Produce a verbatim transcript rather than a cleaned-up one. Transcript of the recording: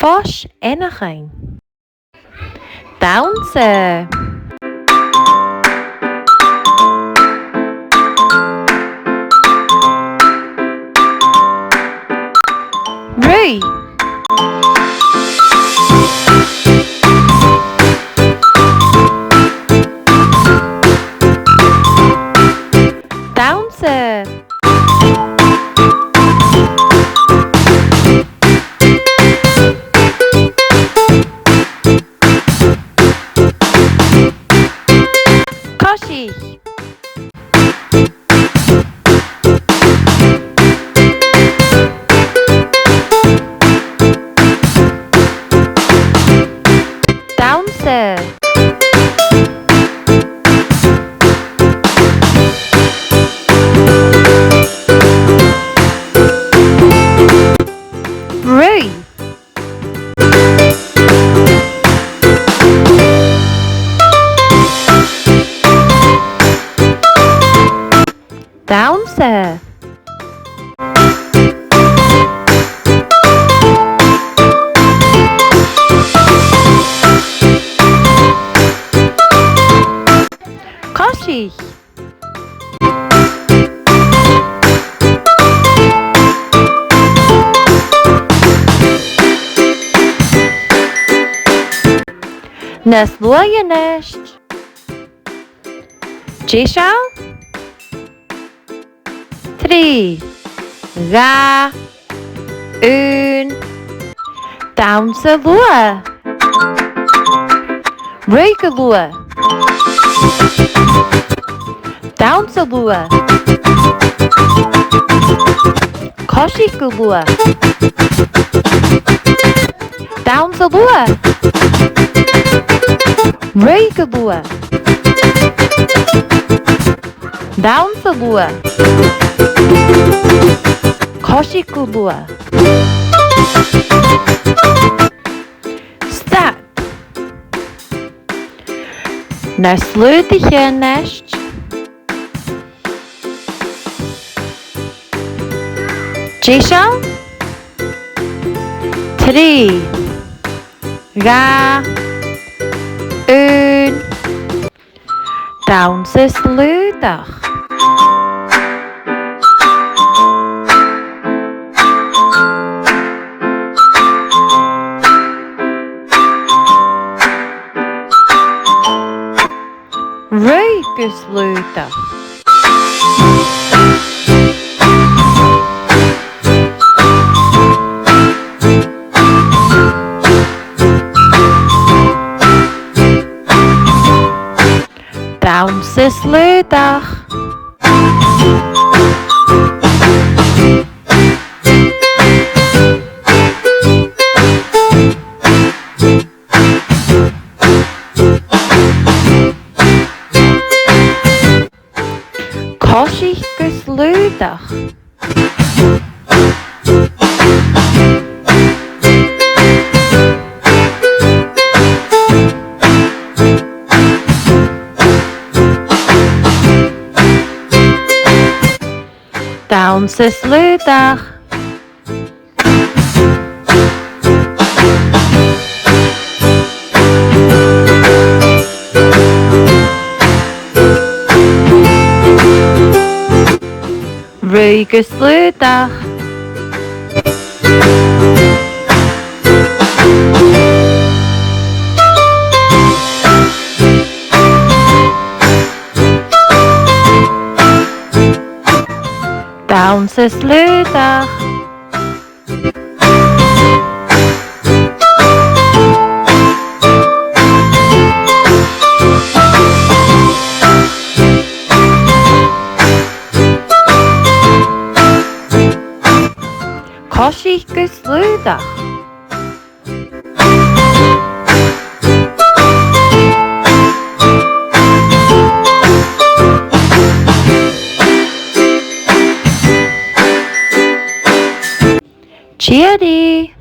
Bois-eanchainn. Dannsa. Ruith. Dannsa. Coiseachd. Dannsa. Ruith. Dannsa. Coiseachd. Nas luaithe a-nis. Deiseil? Trì, dhà, aon. Dannsa luath. Ruith gu luath. Dannsa luath. Coiseachd gu luath. Dannsa luath. Ruith gu luath. Dannsa luath. Coiseachd gu luath. Stad. Na slaodaiche a-nis. Deiseil? Trì, dhà, aon. Dannsa slaodach. Ruith gu slaodach. Dannsa slaodach. Coiseachd gu slaodach. Dannsa slaodach. Ruith gu slaodach. Dannsa slaodach. Coiseachd gu slaodach. Tìoraidh.